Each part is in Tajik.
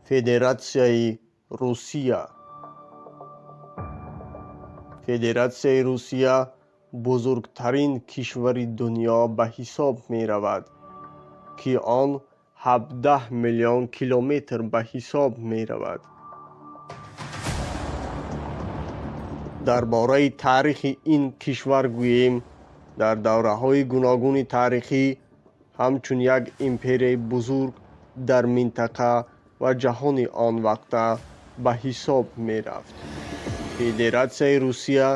Федератсияи Русия. Федератсияи Русия бузургтарин кишвари дунё ба ҳисоб меравад, ки он 17 миллион километр ба ҳисоб меравад. Дар бораи таърихи ин кишвар гӯем, дар давраҳои гуногуни таърихӣ ҳамчун як империяи бузург дар минтақа ва ҷаҳони он вақта ба ҳисоб мерафт. Федератсияи Русия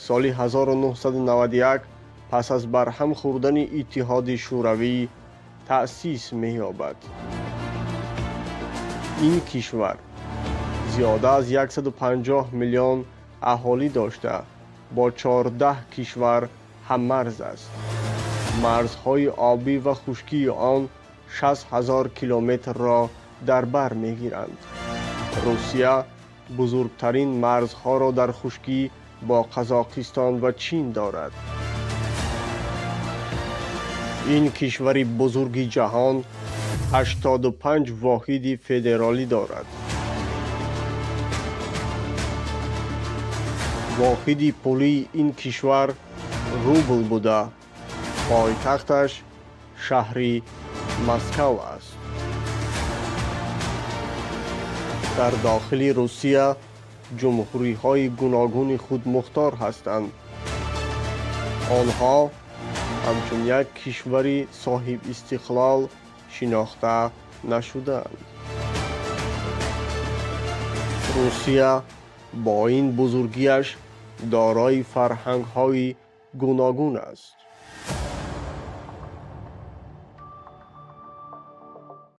соли 1991 пас аз барҳам хӯрдани Иттиҳоди Шӯравӣ таъсис меёбад. Ин кишвар зиёда аз 150 миллион аҳолӣ дошта, бо 14 кишвар ҳаммарз аст. Марзҳои обӣ ва хушкии он 60 ҳазор километрро дар бар мегиранд. Русия бузургтарин марзҳоро дар хушкӣ бо Қазоқистон ва Чин дорад. Ин кишвари бузурги ҷаҳон 85 воҳиди федералӣ дорад. Воҳиди пулии ин кишвар рубл буда, пойтахташ шаҳри Москав аст. Дар дохили Русия ҷумҳуриҳои гуногуни худмухтор ҳастанд. Онҳо ҳамчун як кишвари соҳибистиқлол шинохта нашудаанд. Русия бо ин бузургиаш дорои фарҳангҳои гуногун аст.